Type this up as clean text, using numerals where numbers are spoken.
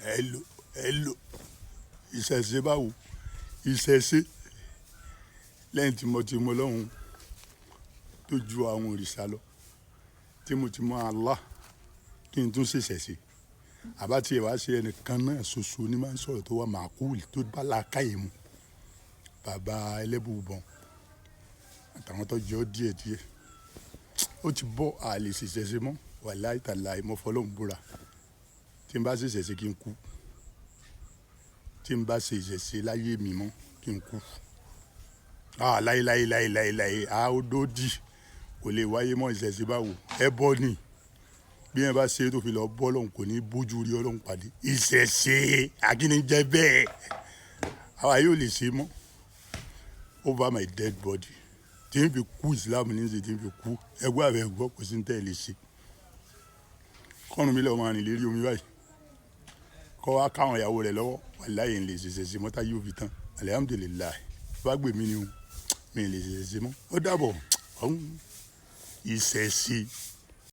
Hello, hello. Ìṣẹ̀ṣe báwo? Ìṣẹ̀ṣe lẹ́yìn tí mo ti mọ Ọlọ́run tó ju àwọn òrìṣà lọ, tí mo ti mọ Allah, kí n tún ṣe ìṣẹ̀ṣe. Àbá tí ẹ wá ṣe ẹnìkan náà ṣoṣo ní máa ń sọ̀rọ̀ tó wà màkúùlì tó bá làákàyè mu. Bàbá ẹlẹ́bùúbọn àtàwọn tó jọ díẹ̀ díẹ̀. Ó ti bọ́, a lè ṣe ìṣẹ̀ṣe mọ́. Wàláì tàláì, mo fọlọ́run búra. Tí n bá ṣe ìṣẹ̀ṣe kí n kú. Tí n bá ṣe ìṣẹ̀ṣe láyé mi mọ́ kí n kú. Ah, láyé láyé láyé láyé láyé. A ó dòdì. Kò lè wáyé mọ́ ìṣẹ̀ṣe báwo. Ẹbọ ni. Bí ẹ bá ṣe tó fi lọ bọ́ Ọlọ́run, kò ní bójú rí Ọlọ́run pàdé. Ìṣẹ̀ṣe, àkíní jẹ́ bẹ́ẹ̀. Àwa yóò lè ṣe mọ́. Over my dead body. Tí n fi kú, Islam ní ṣe tí n fi kú. Ẹgbẹ́ àbẹ̀ ẹ̀gbọ́ kò sí ní tẹ́ ẹ lè ṣe. Kọ́run mi lọ́wọ́ máa rìn lérí omi báyìí. Kọ́ wá káwọn ìyàwó rẹ̀ lọ́wọ́. Wàláhì ń lè ṣe ìṣẹ̀ṣe mọ́ tá yóò fi tán. Alhamdulillah. Bá gbè mí ni o. Mi ò lè ṣe ìṣẹ̀ṣe mọ́. Ó dàbọ̀. Ọ̀hún. Ìṣẹ̀ṣe.